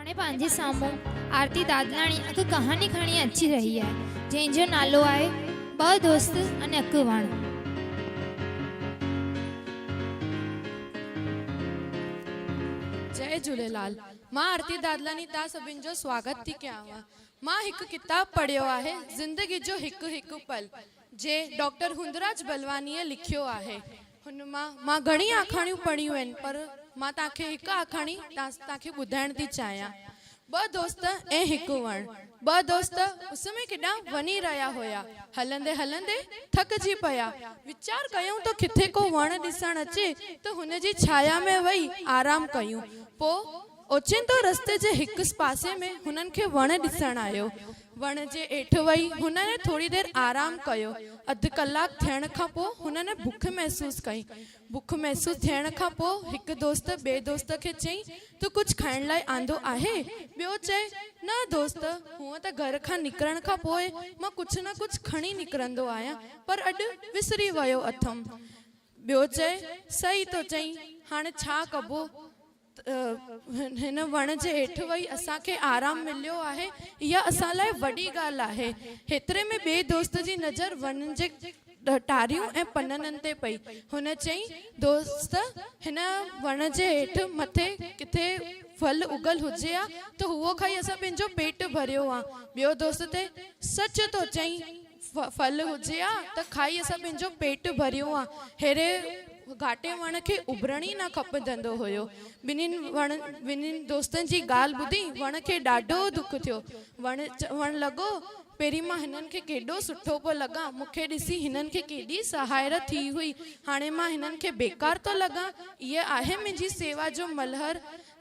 هاڻي پنهنجي سامهون آرتي دادلاڻي هڪ ڪهاڻي کڻي اچي رهي آهي، جنهن جو نالو آهي ٻه دوست ۽ هڪ وڻ. جئي جهوليلال مان آرتي دادلاڻي توهان سڀن جو سواگت ٿي ڪيانو. مان هڪ ڪتاب پڙهيو آهي زندگي جو هڪ هڪ پل جي ڊاڪٽر هوندراج بلوانيء لکيو آهي. هن مان مان گهڻي آکاڻيون پڙهيون آهن پر مان توهان کي هڪ آکاڻي توهان کي ٻڌائڻ ٿي چاهيان. ٻه دوست ۽ هڪ وڻ. ٻه دوست اس ۾ ڪيڏانهن وڃي رهيا هيا. هلندي هلندي ٿڪجي پيا. ويچار ڪيائون ته ڪٿي ڪو وڻ ڏسڻ اچي ته هن جي ڇايا ۾ ويهي آرام ڪيون. پوء اوچتو رستي جي هڪ پاسي ۾ هنن کي وڻ ڏسڻ آيو. وڻ جي هيٺ ويهي هنن ٿوري دير آرام ڪيو. اڌ ڪلاڪ ٿيڻ کان پوء هنن بک محسوس ڪئي. بک محسوس ٿيڻ کان پوء هڪ دوست ٻئي دوست کي چيائين، تو ڪجهه کائڻ لاء آندو آهي؟ ٻيو چئي، نه دوست، هونء ته گهر کان نڪرڻ کان پوء مان ڪجهه نه ڪجهه کڻي نڪرندو آهيان، پر اڄ وسري ويو اٿم. ٻيو چئي، صحيح ٿو چئين، هاڻ ڇا ڪبو؟ هن وڻ جي هيٺ ويهي اسان کي آرام مليو آهي، اها اسان لاء وڏي ڳالهه آهي. هيتري ۾ ٻئي دوست جي نظر وڻ جي ٽاريون ۽ پنن تي پئي. هن چيائين، دوست، هن وڻ جي هيٺ مٿي ڪٿي ڦل اڳل هجي ها ته اهو کائي اسان پنهنجو پيٽ ڀريو ها. ٻيو دوست تي، سچ ٿو چئين، ڦل هجي ها ته کائي اسان پنهنجو پيٽ ڀريون ها. ههڙي گهاٽي وڻ کي اڀرڻ ئي نه کپندو هيو. ٻنهين وڻ ٻنهين دوستن جي ڳالهه ٻڌي وڻ کي ڏاڍو دک ٿيو. وڻ چوڻ لڳو، پهرين مان هنن کي ڪيڏو سٺو پيو لڳان، مون کي ڏسي هنن کي ڪيڏي سهائر ٿي هئي، هاڻي مان هنن کي بيڪار ٿو لڳان. اهي آهي منهنجي سيوا جو ملهر.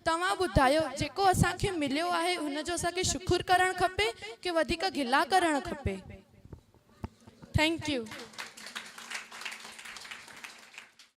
توهان ٻڌايو جيڪو اسان کي مليو آهي ان جو اسان کي شڪر ڪرڻ کپي ڪي وڌيڪ گلا ڪرڻ کپي. Thank you.